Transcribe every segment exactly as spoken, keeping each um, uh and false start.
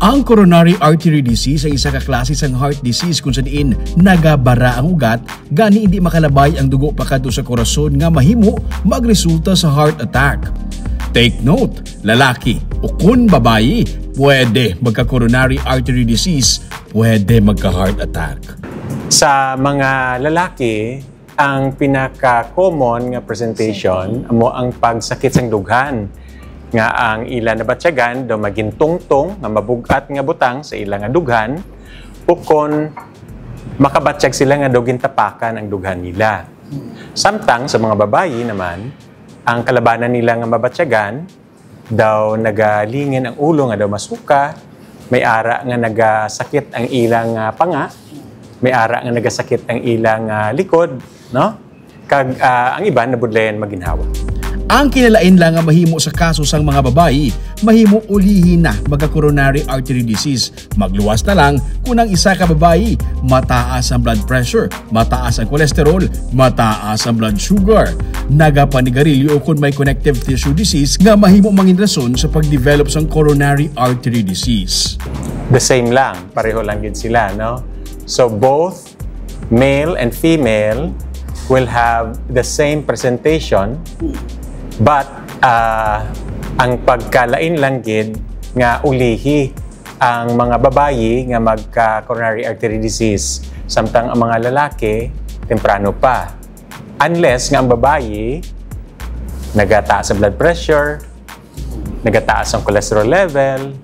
Ang coronary artery disease ay isa ka klase sang heart disease kung sa diin nagabara ang ugat, gani hindi makalabay ang dugo pakadto sa korason nga mahimo magresulta sa heart attack. Take note, lalaki o kun babayi, pwede magka-coronary artery disease, pwede magka-heart attack. Sa mga lalaki, ang pinaka-common nga presentation amo ang pagsakit sang dughan, nga ang ila nabatyagan daw magintungtong nga mabug-at nga butang sa ila nga dughan, ukon makabatyag sila nga daw gintapakan ang dughan nila. Samtang sa mga babayi naman, ang kalabanan nila nga mabatyagan daw nagalingin ang ulo nga daw masuka, may ara nga nagasakit ang ilang, ah, panga, may ara nga nagasakit ang ilang, ah, likod, no? Kag, ah, ang iban nabudlayan maginhawa. Ang kinalain lang nga mahimo sa kaso sang mga babayi, mahimo ulihi na magka-coronary artery disease. Magluwas na lang kung ang isa ka babayi mataas ang blood pressure, mataas ang cholesterol, mataas ang blood sugar, nagapanigarilyo o kung may connective tissue disease nga mahimo mangin rason sa pag-develop sang coronary artery disease. The same lang, pareho lang gid sila, no? So both male and female will have the same presentation, but, ah, ang pagkalain lang gid nga ulihi ang mga babayi nga magka-coronary artery disease, samtang ang mga lalaki temprano pa. Unless nga ang babayi nagataas ang blood pressure, nagataas ang cholesterol level,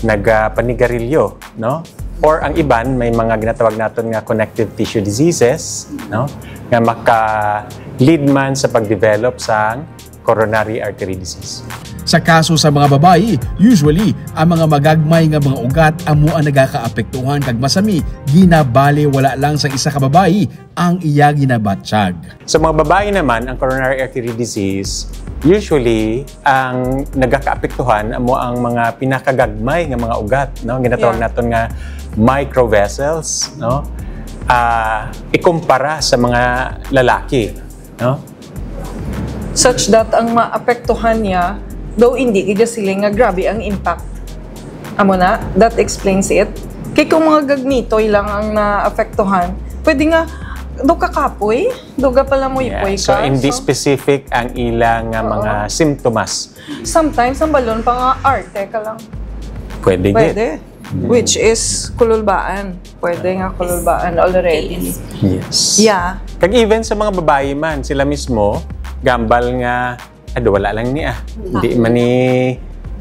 nagapanigarilyo, no? Or ang iban, may mga ginatawag naton nga connective tissue diseases, no? Nga maka-lead man sa pag-develop sang coronary artery disease. Sa kaso sa mga babayi, usually, ang mga magagmay nga mga ugat amo ang nagakaapektuhan kag masami, ginabali wala lang sa isa ka babayi ang iya ginabatyag. Sa mga babayi naman, ang coronary artery disease, usually, ang nagakaapektuhan amo ang mga pinakagagmay nga mga ugat, no? Ginatawag Yeah. naton nga microvessels, no? Ah, ikumpara sa mga lalaki, no? Such that ang maapektuhan niya, though hindi gid siling nga grabe ang impact. Amo na, that explains it. Kay kung mga gagmitoy lang ang naapektuhan, pwede nga, do ka kapoy, do ka pala mo Yeah, ipoy so ka. Hindi So, specific ang ilang nga Oo. mga simptomas. Sometimes, ang balon pa nga, arte ka lang. Pwede gid. Pwede. Mm. Which is kululbaan. Pwede nga kululbaan already. Yes. Yeah. Kag even sa mga babayi man, sila mismo, gambal nga, "Ado, wala lang ni ah. Hindi man ni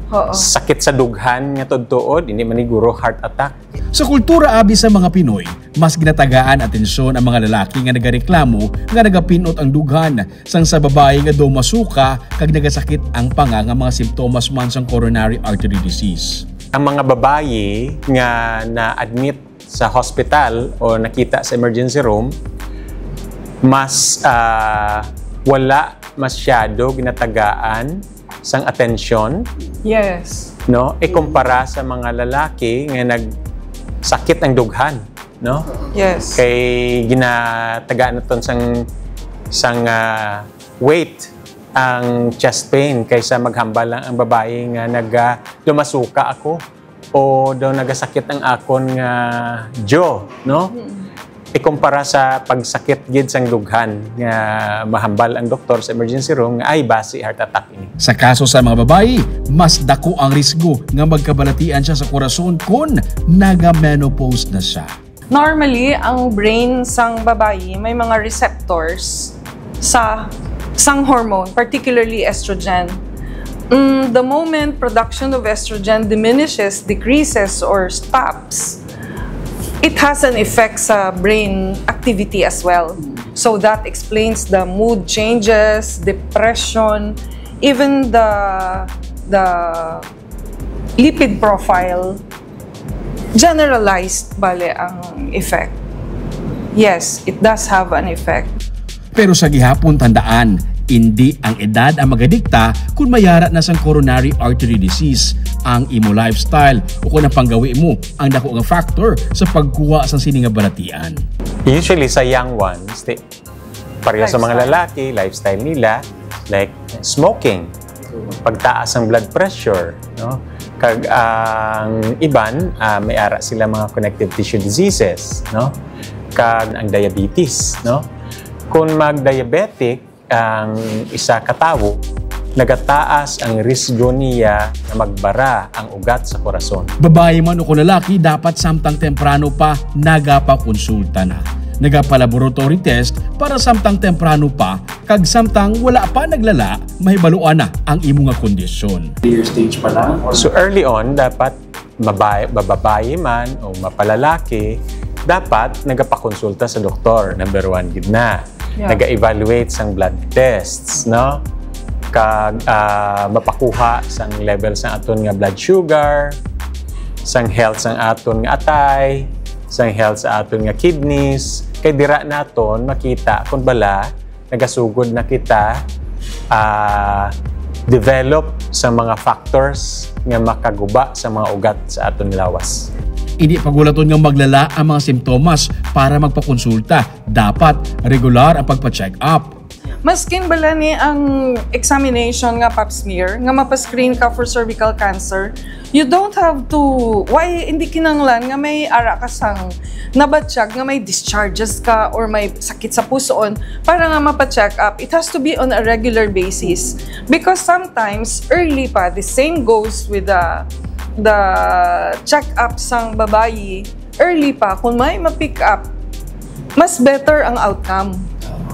Oo. sakit sa dughan nga tuod-tuod, hindi man ni guro heart attack." Sa kultura abi sa mga Pinoy, mas ginatagaan atensyon ang mga lalaki nga nagareklamo nga nagapinot ang dughan sang sa babayi nga daw masuka kag nagasakit ang panga nga mga simptomas man sang coronary artery disease. Ang mga babayi nga na-admit sa hospital o nakita sa emergency room, mas, ah, wala masyado ginatagaan sang atensyon, Yes. no? Ikumpara sa mga lalaki nga nagsakit ang dughan, no? Yes. Kay ginatagaan naton sang, sang, ah, weight ang chest pain kaysa maghambal lang ang babayi nga nag, ah, lumasuka ako o daw nagasakit ang akon nga jaw, no? Mm. Ikumpara sa pagsakit gid sang dughan nga mahambal ang doktor sa emergency room nga, "Ay, basi heart attack ini." Sa kaso sa mga babayi, mas dako ang risgo nga magkabalatian siya sa korason kon naga-menopause na siya. Normally, ang brain sang babayi may mga receptors sa sang hormone, particularly estrogen. Mm, the moment production of estrogen diminishes, decreases, or stops, it has an effect sa brain activity as well. So that explains the mood changes, depression, even the the lipid profile. Generalized bale ang effect. Yes, it does have an effect. Pero sa gihapon tandaan, indi ang edad ang magadikta kung mayara na sang coronary artery disease. Ang imo lifestyle o kung ang panggawi mo ang dako nga factor sa pagkuha sang sini nga balatian. Usually sa young ones, ti-, pareho sa mga Lifestyle. lalaki, lifestyle nila, like smoking, pagtaas ang blood pressure, no? Kag ang iban, ah, may ara sila mga connective tissue diseases, no? Kag ang diabetes, no? Kung mag-diabetic ang isa ka tawo, nagataas ang risgo niya nga magbara ang ugat sa korason. Babayi man o kung lalaki, dapat samtang temprano pa nagapakonsulta na. Nagapalaboratory test para samtang temprano pa, kag samtang wala pa naglala, mahibaluan na ang imo nga kondisyon. Earlier stage pa lang? Or So early on, dapat mabay, mababayi man o mapalalaki, dapat nagapakonsulta sa doktor, number one gid na. Yeah. Naga-evaluate sang blood tests, no? Kag ah, mapakuha sang level sang aton nga blood sugar, sang health sang aton nga atay, sang health sa aton nga kidneys. Kay dira naton makita kung bala nagasugod na kita ah, develop sa mga factors nga makaguba sa mga ugat sa aton lawas. Hindi pagulaton nga maglala ang mga simptomas para magpakonsulta. Dapat regular ang pagpa-check up. Maskin bala ni ang examination nga pap smear nga mapa-screen ka for cervical cancer, you don't have to, why hindi kinanglan nga may ara ka sang nabatyag nga may discharges ka or may sakit sa pusoon para nga mapa-check up. It has to be on a regular basis because sometimes early pa, the same goes with the the check-up sang babayi, early pa, kung may ma-pick up, mas better ang outcome.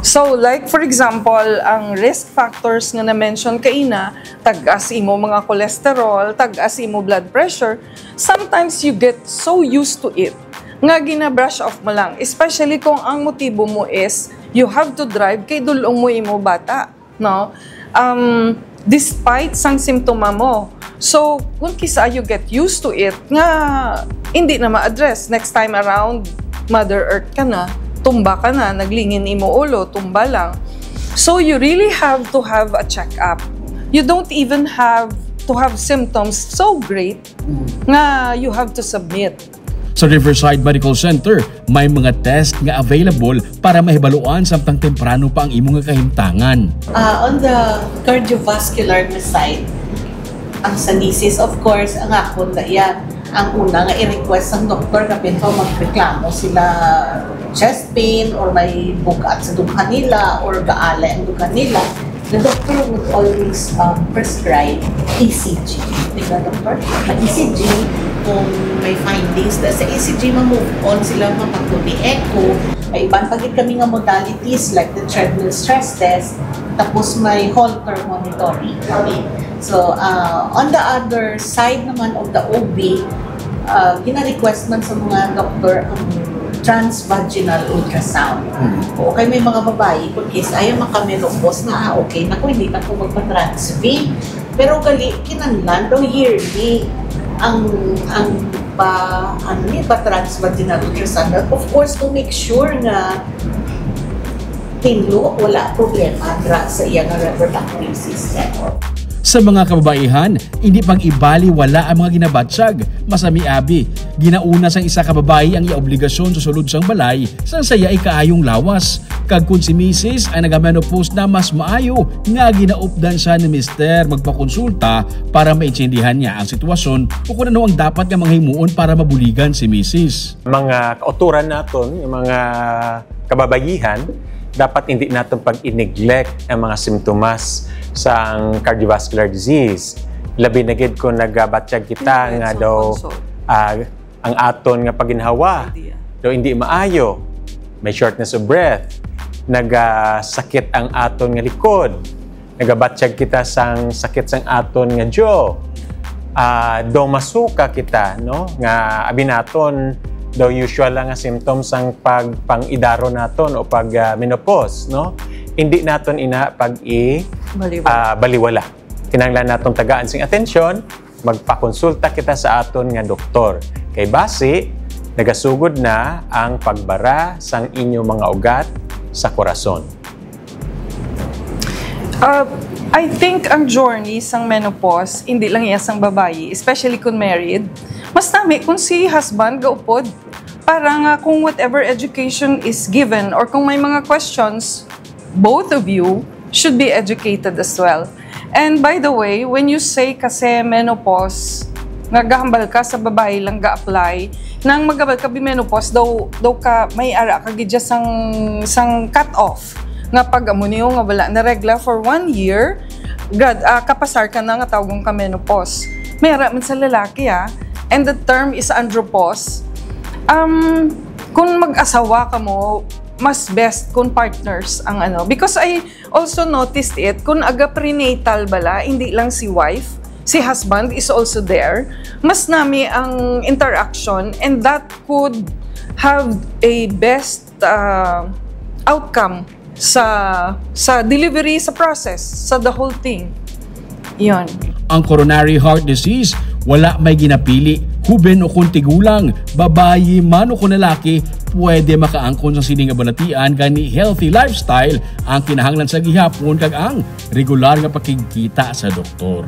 So, like for example, ang risk factors nga na-mention kaina, tag-as imo mga cholesterol, tag-as imo blood pressure, sometimes you get so used to it nga gina-brush off mo lang, especially kung ang motibo mo is you have to drive kay dulong mo imo bata, no? Um, despite sang simptoma mo. So, kung kisa you get used to it, nga hindi na ma-address, next time around, Mother Earth ka na, tumba ka na, naglingin imo ulo, tumba lang. So, you really have to have a check-up. You don't even have to have symptoms so great nga you have to submit. Sa Riverside Medical Center, may mga test nga available para mahibaluan samtang temprano pa ang imo nga kahimtangan. Ah, on the cardiovascular na side, ang sa misis, of course, ang akon na yan. Ang una nga i-request ng doktor nga pinto magreklamo sila chest pain or may bugat sa dughan nila or gaalay ang dughan nila. The doctor would always um, prescribe E C G. Di ba, doctor? Ang E C G, kung may findings na sa E C G, ma-move on sila mapag-echo. May iban pa gid kami nga modalities like the treadmill stress test, tapos may Holter monitoring kami. So, uh, on the other side naman of the O B, uh, gina-request man sa mga doktor ang transvaginal ultrasound. O kay may mga babayi, kung case ayaw makamenopause na, ah, okay na ko, hindi na ko magpa-transv. Pero gali, kinahanglan daw yearly ang ang pa ano ni pa transvaginal ultrasound. Of course, to make sure nga tinlo wala problema dra sa iya nga reproductive system. Sa mga kababaihan, hindi pag-ibali wala ang mga ginabatyag. Masami abi, ginauna sang isa ka babayi ang iya obligasyon sa sulod sang balay sang sa iya kaayong lawas. Kag kung si misis ay nagamenopause na, mas maayo nga ginaupdan siya ni mister magpakonsulta para maintindihan niya ang sitwasyon o kung ano ang dapat nga mga himuon para mabuligan si misis. Mga kauturan naton, yung mga kababayihan, dapat hindi naton pag-i-neglect ang mga simptomas sang cardiovascular disease. Labi na gid kung nagabatyag kita Hindi nga sa daw consult. ah, ang aton nga paginhawa Idea. daw hindi maayo, may shortness of breath, nagasakit ang aton nga likod, nagabatyag kita sang sakit sang aton nga jaw, ah, daw masuka kita, no? Nga abi naton daw usual lang nga symptoms sang pagpang-idaro naton o pag ah, menopause, no? Hindi naton ina pag i Baliwala. ah, baliwala. Kinahanglan naton tagaan sing atensyon, magpakonsulta kita sa aton nga doktor. Kay basi nagasugod na ang pagbara sang inyo mga ugat sa korason. Uh, I think ang journey sang menopause, hindi lang iya sang babayi, especially kung married, mas nami kung si husband gaupod. Para nga kung whatever education is given or kung may mga questions, both of you should be educated as well. And by the way, when you say kasi menopause, nga gahambal ka sa babayi lang ga-apply, nang magabal ka bi menopause, daw, daw ka may ara ka gidya sang, sang cut off. Nga pag amo niyo nga wala na regla for one year, grad, ah, kapasar ka na nga tawgon ka menopause. May ara man sa lalaki, ah. And the term is andropause. Um, kung mag-asawa ka mo, mas best kung partners ang ano. Because I also noticed it, kung aga prenatal bala, hindi lang si wife, si husband is also there. Mas nami ang interaction, and that could have a best uh, outcome sa sa delivery, sa process, sa the whole thing. Yon. Ang coronary heart disease, wala may ginapili, huben o kon tigulang, babayi man o kon lalaki, pwede makaangkon sa sini nga balatian, gani healthy lifestyle ang kinahanglan sa gihapon kag ang regular nga pakigkita sa doktor.